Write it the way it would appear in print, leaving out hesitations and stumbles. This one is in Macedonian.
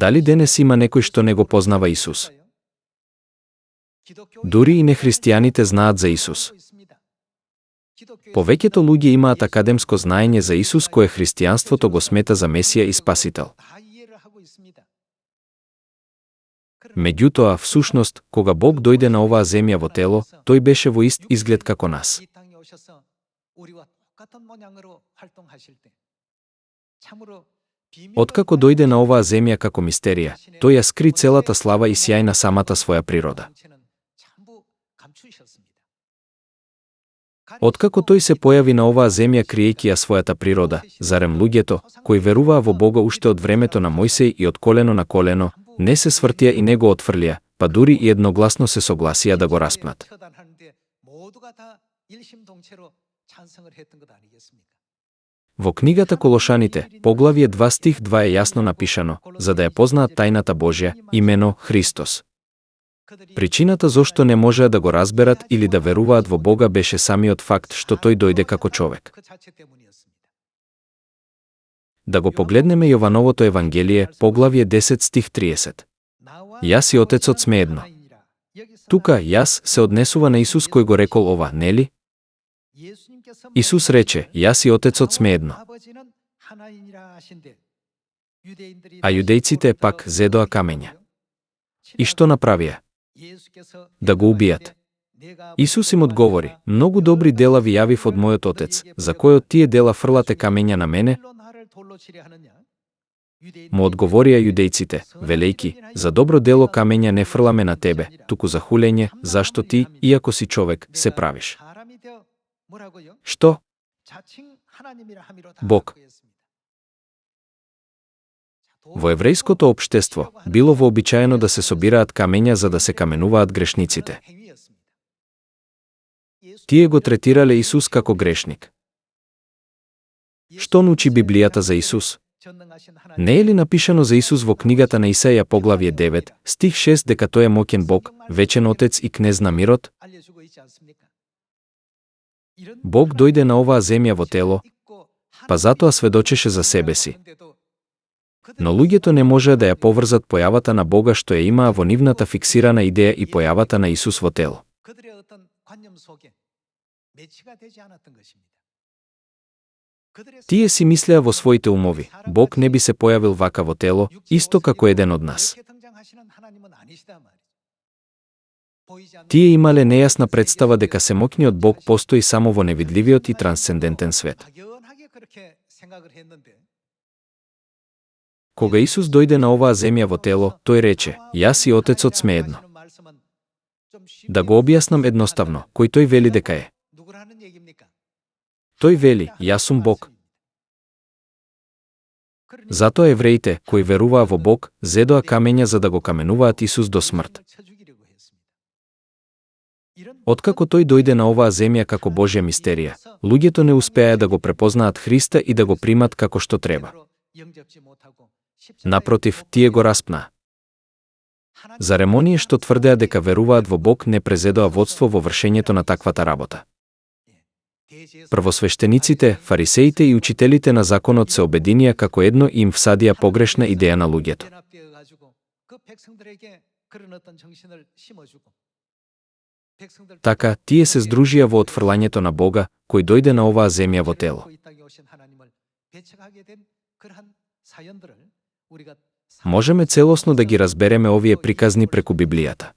Дали денес има некој што не го познава Исус? Дури и нехристијаните знаат за Исус. Повеќето луѓе имаат академско знаење за Исус кое христијанството го смета за Месија и Спасител. Меѓутоа, всушност, кога Бог дојде на оваа земја во тело, тој беше во ист изглед како нас. Откако дојде на оваа земја како мистерија, тој ја скри целата слава и сјај на самата своја природа. Откако тој се појави на оваа земја криејќи ја својата природа, зарем луѓето, кои веруваа во Бога уште од времето на Мојсеј и од колено на колено, не се свртија и не го отфрлија, па дури и едногласно се согласија да го распнат. Во книгата Колошаните, поглавје 2 стих 2 е јасно напишано, за да ја познаат тајната Божја, имено Христос. Причината зошто не можеа да го разберат или да веруваат во Бога беше самиот факт што тој дојде како човек. Да го погледнеме Јовановото Евангелие, поглавје 10 стих 30. Јас и Отецот сме едно. Тука јас се однесува на Исус кој го рекол ова, нели? Исус рече, јас и Отецот сме едно. А јудејците пак зедоа камења. И што направија? Да го убијат. Исус им одговори, многу добри дела ви јавив од мојот Отец, за кој од тие дела фрлате камења на мене? Му одговорија јудејците, велејки, за добро дело камења не фрламе на тебе, туку за хулење, зашто ти, иако си човек, се правиш. Што? Бог. Во еврејското општество било вообичаено да се собираат камења за да се каменуваат грешниците. Тие го третирале Исус како грешник. Што научи Библијата за Исус? Не е ли напишано за Исус во книгата на Исаја поглавје 9, стих 6 дека тој е моќен Бог, вечен Отец и кнез на мирот? Бог дојде на оваа земја во тело, па затоа сведочеше за себе си. Но луѓето не можеа да ја поврзат појавата на Бога што ја имаа во нивната фиксирана идеја и појавата на Исус во тело. Тие си мислеа во своите умови, Бог не би се појавил вака во тело, исто како еден од нас. Тие имале нејасна представа дека семоќниот Бог постои само во невидливиот и трансцендентен свет. Кога Исус дојде на оваа земја во тело, тој рече, јас и Отецот сме едно. Да го објаснам едноставно, кој тој вели дека е? Тој вели, јас сум Бог. Затоа евреите, кои веруваа во Бог, зедоа камења за да го каменуваат Исус до смрт. Откако тој дојде на оваа земја како Божја мистерија, луѓето не успеа да го препознаат Христа и да го примат како што треба. Напротив, тие го распнаа. Зарем оние што тврдеа дека веруваат во Бог не презедоа водство во вршењето на таквата работа. Првосвештениците, фарисеите и учителите на законот се обединија како едно и им всадија погрешна идеја на луѓето. Така, тие се здружија во отфрлањето на Бога, кој дојде на оваа земја во тело. Можеме целосно да ги разбереме овие приказни преку Библијата.